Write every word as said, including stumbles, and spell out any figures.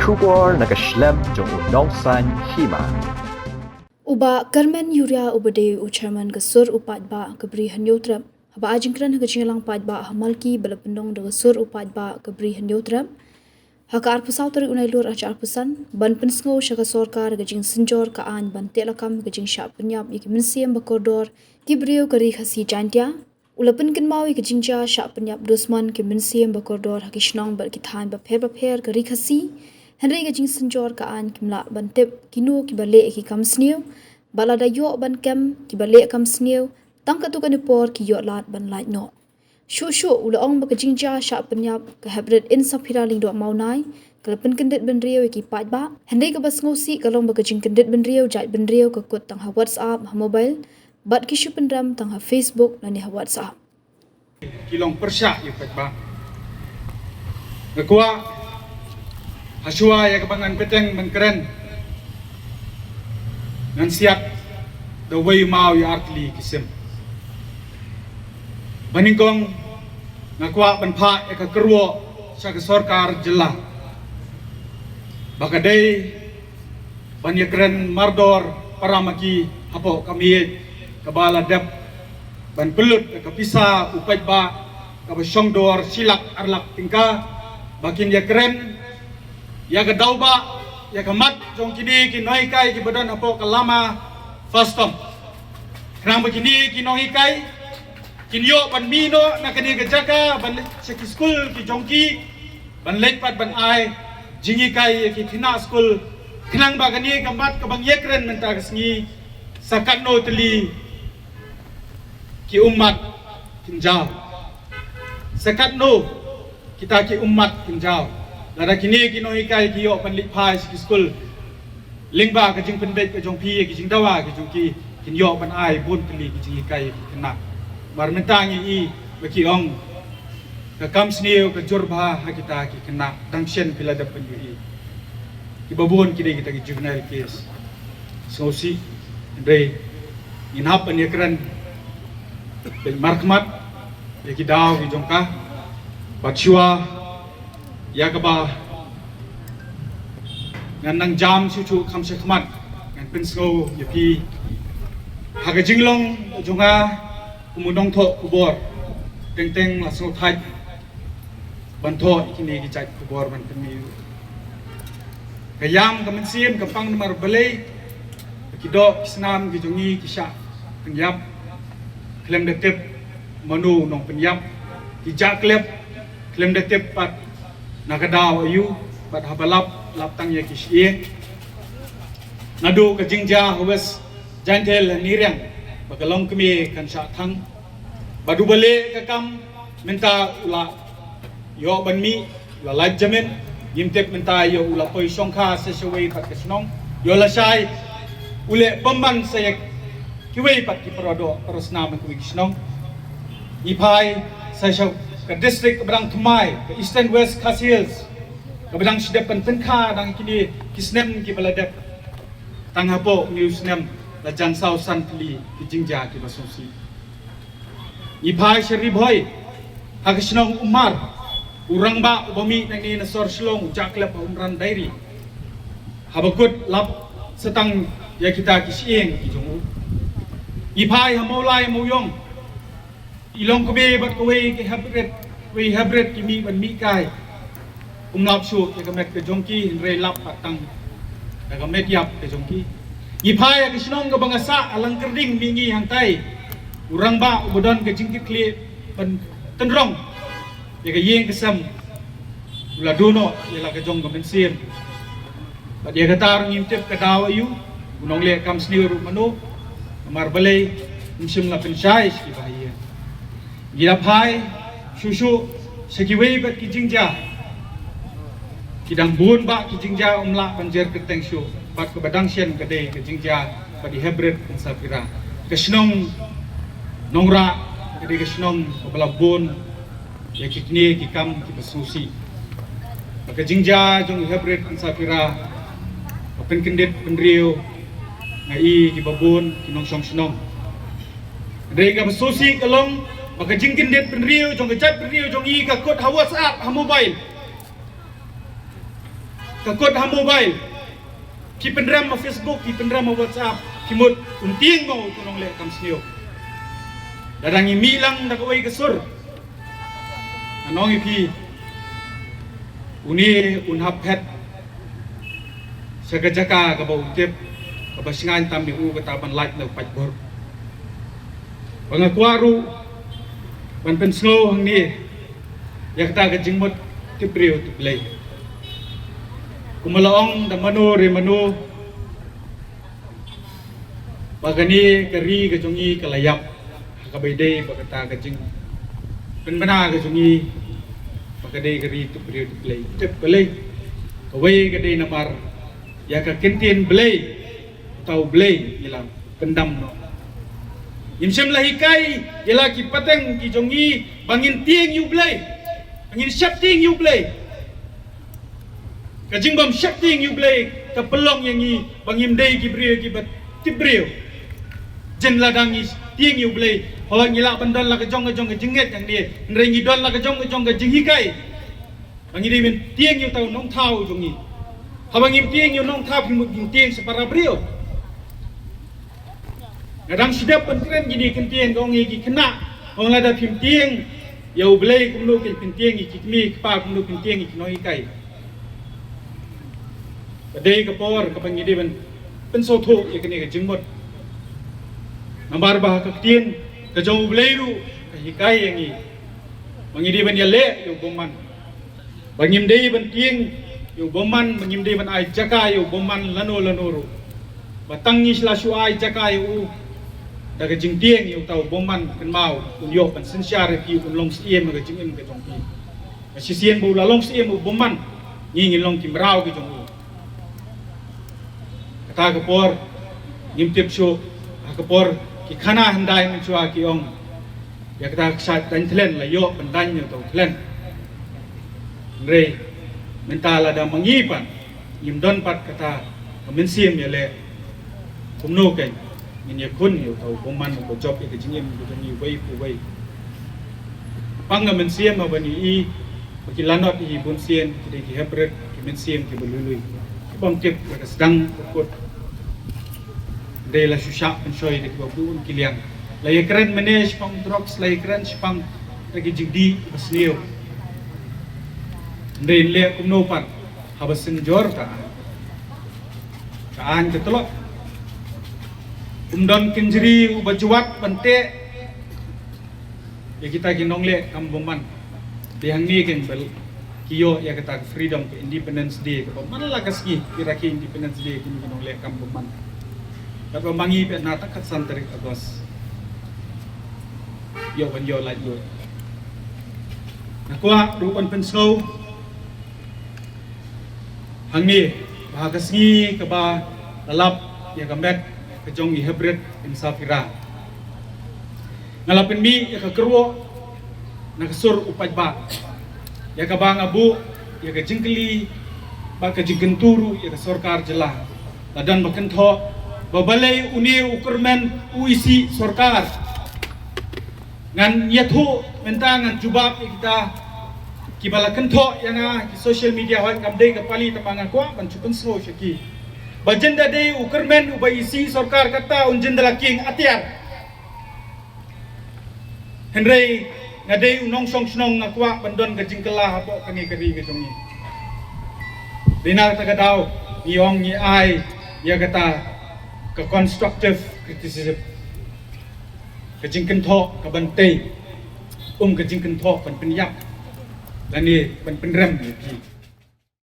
Khubor na ka shlem jong u Nongsaiñ Hima. U Bah Kyrmen Uriah uba dei u chairman ka sur u paidbah ka Bri Hynñiewtrep, haba ai jingkren ha ka jingïalang paidbah ha Malki ba la pynlong da ka sur u paidbah ka Bri Hynñiewtrep ha ka arphew saw tarik u Nailur arhajar arphew san, ban pynsngew sha ka sorkar ka jingsynjor ka aiñ ban teh lakam ka jingshah pynïap ïa ki mynsiem ba kordor ki briew ka Ri Khasi Jaintia. U la pynkynmaw ïa ka jingjia shah pynïap dusmon ki mynsiem ba kordor ha ki shnong bad ki thaiñ bapher bapher ka Ri Khasi, hynrei ka jingsynjor ka aiñ kim lah ban tip kino kiba leh ïa ki kam sniew, bad lada ïoh ban kem kiba leh kam sniew, tang katto katne por ki ïoh lad ban lait noh. Shuh shuh u la ong ba ka jingjia shah pynïap ka heprit Insaphira Lyngdoh Mawnai ka la pynkyndit bynriew ïa ki paidbah, hynrei kaba sngewsih ka long ba ka jingkyndit bynriew jait bynriew ka kut tang ha WhatsApp, ha mobile, bad ki shu pynrem tang ha Facebook lane ha WhatsApp. Ki long pyrshah ïa u paidbah. Nga kwah hashwa ïa kaba ngan bteng ban kren, ngan siat da wei maw ïa artylli ki sim. Ba nyngkong, nga kwah ban phah ïa ka kyrwoh sha ka sorkar jylla ba ka dei ban ïakren mardor para ma ki hapoh ka miej kaba la dep ban pynlut da ka pisa u paidbah kaba shongdor shi lak ar lak tyngka, ba kin ïakren ïa ka daw ba ïa ka mat jong kine ki nonghikai kiba don hapoh ka lama FASTOM. Khnang ba kine ki nonghikai kin ïoh ban mih noh na kane ka jaka ban leit sha ki skul ki jong ki, ban leit pat ban ai jinghikai ïa ki khynnah skul, khnang ba kane ka mat kaba ngi ïakren mynta ka sngi sa katno tylli ki ummat kin jaw. Sa katno kita ki ummat kin jaw. Lada kine ki nonghikai ki ïoh ban leit phai sha ki skul lyngba ka jingpynbeit ka jong phi ïa ki jingdawa ki jong ki, kin ïoh ban ai bun tylli ki jinghikai ïa ki khynnah. Namar mynta ngi i ba ki ong ka kam sniew ka jur bha ha kita ki khynnah, dang shen phi la dep pynïohi. Kiba bun ki dei kita ki juvenile case. Sngewsih, hynrei ngin hap ban ïakren beit markhmat ïa ki daw ki jong ka. Bad shuwa ïa kaba ngan nang jam shuh shuh kham shakhmat, ngan pynsngew ïa phi ha ka jinglong jong nga kum u nongthoh khubor. Teng teng la sngewthait ban thoh ïa kine ki jait khubor ban pynmih. Ka ïam ka mynsiem ka pang namar balei ba ki doh ki snam ki jong ngi ki shah pynïap khlem da tip mano u nongpynïap, ki jah klep khlem da tip pat na ka daw aïu, bad haba lap, lap tang ïa ki shyieng. Naduh ka jingjia ha West Jaintia ha Nongriang ba ka longkmie kan shah thang, bad uba leh ka kam mynta u la ïoh ban mih, u la lait jamin. Ngim tip mynta ïoh u la poi shongkha sa shawei pat ka shnong, ïoh lashai u leh bymman sa ïa kiwei pat ki para doh para snam ha kiwei ki shnong. Ngi phai sa sha ka district kaba dang thymmai, ka Eastern West Khasi Hills, kaba dang shu dep ban pynkha dang kine ki snem kiba la dep. Tang hapoh une u snem la jan saw san tylli ki jingjia kiba sngewsih. Ngi phai sha Ri Bhoi ha ka shnong Umar, u rangbah uba mih nangne na sor Shillong u jah klep ha Umran Dairy, haba kut lap sa tang ïa kita ki shyieng ki jong u. Ngi phai ha Mawlai Mawiong, i longkmie bad kawei ka hybrid, kawei hybrid ki mih ban mih kai. Ym lap shuh ïa ka met ka jong ki, hynrei lap pat tang da ka met ïap ka jong ki. Ngi phai ha ka shnong kaba nga sah ha Langkyrding mihngi hangtai, u rangbah uba don ka jingkitkhlieh ban tynrong ïa ka ïing ka sem, u la duh noh ïa la ka jong ka mynsiem. Bad ïa kata ruh ngim tip ka daw aïu, u nongleh kam sniew ruh mano, namar balei ym shym la pynshai sha ki bahaïing. Ngi da phai shuh shuh sha kiwei pat ki jingjia. Ki dang bun bha ki jingjia, ym lah ban jer kyrteng shuh, bad kaba dang shen ka dei ka jingjia bad i hybrid Insaphira. Ka shnong Nongrah ka dei ka shnong kaba la bun ïa kine ki kam kiba sngewsih. Ba ka jingjia jong i hybrid Insaphira ka pynkyndit bynriew, nga i kiba bun ki nongshong shnong. Hynrei kaba sngewsih ka long ba ka jingkyndit bynriew jong ka jaitbynriew jong i ka kut ha WhatsApp, ha mobile. Ka kut ha mobile, phi pynrem ha Facebook, phi pynrem ha WhatsApp, phi mut un tieng mo utu u nongleh kam sniew. Lada ngi mih lang da kawei ka sur, nga ong ïa phi, une un hap phet sha ka jaka kaba u tip, kaba shngaiñ tam ïa u kata ban lait na u paidbah. Ba nga kwah ruh ban pynsngew hangne ïa kata ka jingmut tip briew tip Blei. Kumba la ong da mano re mano, ba kane ka ri ka jong ngi ka la ïap ha kaba ïadei bad kata ka jingpynbna ka jong ngi, ba ka dei ka ri tip briew tip Blei. Tip Blei, kawei ka dei namar ïa ka ktien Blei, uta u Blei ngi la pyndam noh. Ngim shym la hikai ïa la ki pateng ki jong ngi ba ngin tieng ïa u Blei, ba ngin sheptieng ïa u Blei. Ka jingbym sheptieng ïa u Blei ka pynlong ïa ngi ba ngim dei ki briew kiba tip briew. Jin lada ngi tieng ïa u Blei, hooid ngi lah ban don la ka jong ka jong ka jingngeit hangne, hynrei ngi don la ka jong ka jong ka jinghikai ba ngi dei ban tieng ïa uta u nongthaw jong ngi. Haba ngim tieng ïa u nongthaw, phi mut ngin tieng sha para briew? Nga dang shu dep ban kren kine ki ktien, ka ong ïa ki khynnah, ong lada phim tieng ïa u Blei kumno phin tieng ïa ki kmie ki kpa, kumno phin tieng ïa ki nonghikai? Ka dei ka por kaba ngi dei ban pynsngewthuh ïa kane ka jingmut. Namar ba ka ktien ka jong u Blei ruh ka hikai ïa ngi ba ngi dei ban ïaleh ïa u bymman, ba ngim dei ban tieng ïa u bymman, ba ngim dei ban ai jaka ïa u bymman lano lano ruh. Ba tang ngi la shu ai jaka ïa u da ka jingtieng ïa uta u bymman, kynmaw un ïoh ban synshar ïa phi, un long syiem ha ka jingim ka jong phi. Ba shisien ba u la long syiem u bymman, ngi ngin long ki mraw ki jong u. Kata ka por ngim tip shuh, ha ka por ki khana hyndai mynshuwa ki ong, ïa kata ka kshaid daiñ thlen la ïoh ban daiñ ïa uta u thlen. Hynrei mynta lada ma ngi pat ngim don pat kata ka mynsiem ïaleh, kumno kein ngin ïakhun ïa uta u bymman uba jop ïa ka jingim ka jong ngi uwei pa uwei? Pang ka mynsiem haba ngi i ba ki lanot hi bunsien ki dei ki hybrid, ki mynsiem kiba lui lui, ki bym tip ïa ka sdang ka kut. Hynrei la shu shah pynshoi da kiba bun ki liang. La ïakren mynne shaphang drugs, la ïakren shaphang da ki jingdih ba sniew. Hynrei leh kumno pat haba synjor ka aiñ, ka aiñ ka tlot? Um don kynjri uba jwat ban teh ïa kita ki nongleh kam bymman. Dei hangne kein ba ki ïoh ïa kata ka freedom, ka Independence Day, kaba man la ka sngi ki rakhe Independence Day kine ki nongleh kam bymman. Katba ma ngi pat na tang khatsan tarik August ïoh ban ïoh laitluid. Nga kwah ruh ban pynsngew hangne ba ha ka sngi kaba la lap ïa ka met ka jong i Hybrid Insafira, nga la pynmih ïa ka kyrwoh na ka sur u paidbah, ïa kaba nga buh ïa ka jingkylli bad ka jingkyntu ruh ïa ka sorkar jylla. La don ba kynthoh ba balei une u kyrmen u isih sorkar. Ngan ïathuh mynta, ngan jubab ïa kita kiba la kynthoh ïa nga ha ki social media, hooid kam dei ka pali, tangba nga kwah ban shu pynsngew sha ki. Ba jin da dei u kyrmen uba isih sorkar, kata un jin da la kieng atiar. Hynrei nga dei u nongshong shnong, nga kwah ban don ka jingkylla hapoh kane ka ri ka jong ngi. Dei na kata ka daw ngi ong ngi ai ïa kata ka constructive criticism, ka jingkynthoh ka ban tei, um ka jingkynthoh ban pynïap lane ban pynrem ïa ki.